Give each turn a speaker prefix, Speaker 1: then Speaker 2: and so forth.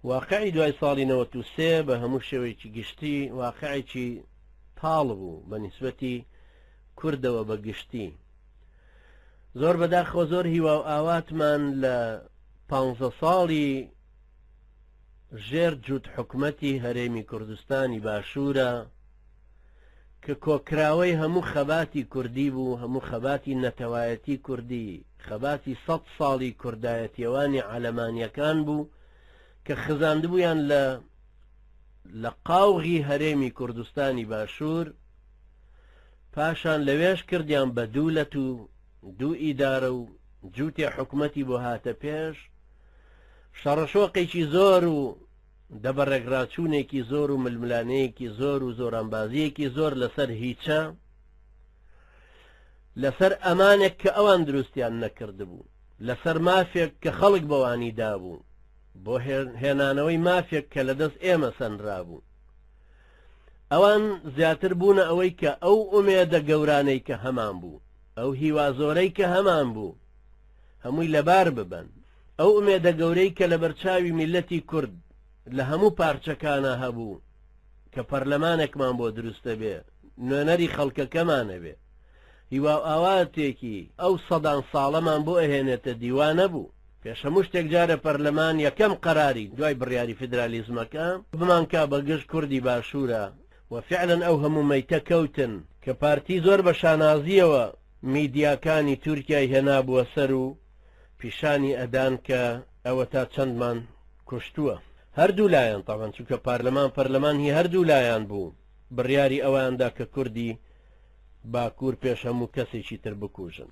Speaker 1: واقعی دوای ساڵی 93 بە هەموو شێوەیەکی گشتی واقعێکی تاڵ بوو بە نیسبەتی کوردەوە بە گشتی. زۆر بەداخەوە زۆر هیوا و ئاواتمان لە پانزە ساڵی ژێر جووت حکومەتی هەرێمی کوردستانی باشوورە کە کۆکراوەی هەموو خەباتی کوردی بوو، هەموو خەباتی نەتەوایەتی کوردی، خەباتی سەد ساڵی کوردایەتیەوانی عەلەمانیەکان بوو کە خزاندبوویان لە لە قاوغی هەرێمی کوردستانی باشوور، پاشان لەوێش کردیان بە دوو لەت و دوو ئیدارە و جووتێ حکومەتی بۆ هاتە پێش، شەڕەشۆقێکی زۆر و دەبەڕێکڕاچوونێکی زۆر و ململانێیەکی زۆر و زۆرانبازییەکی زۆر لەسەر هیچە، لەسەر ئەمانێک کە ئەوان دروستیان نەکردبوو، لەسەر مافێک کە خەڵک بەوانی دابوو، بۆ هێنانەوەی مافێک کە لەدەست ئێمە سەنرابوو. ئەوان زیاتر بوونە ئەوەی کە ئەو ئومێدە گەورانەی کە هەمان بوو، ئەو هیوا زۆرەی کە هەمان بوو، هەمووی لەبار ببەن. ئەو ئومێدە گەورەی کە لەبەرچاوی میللەتی کورد لە هەموو پارچەکانا هەبوو کە پەرلەمانێکمان بۆ دروست دەبێ، نوێنەری خەڵکەکەمان ئەبێ، هیوا و ئاواتێکی ئەو سەدان ساڵەمان بۆ ئەهێنێتە دی، وا نەبوو. پێش هەموو شتێک جارێ پەرلەمان یەکەم قەراری دوای بڕیاری فیدرالیزمەکە بمانکا بە گژ کوردی باشوورا و فیعلەن ئەو هەموو مەیتە کەوتن کە پارتی زۆر بە شانازییەوە میدیاکانی تورکیای هێنابووە سەر و پیشانی ئەدان کە ئەوەتا چەندمان کوشتووە هەردوو لایەن تەبعەن چونکە پارلەمان پەرلەمان هی هەردوو لایان بوو بڕیاری ئەوەیان دا کە کوردی باکوور پێش هەموو کەسێکی تر بکوژن.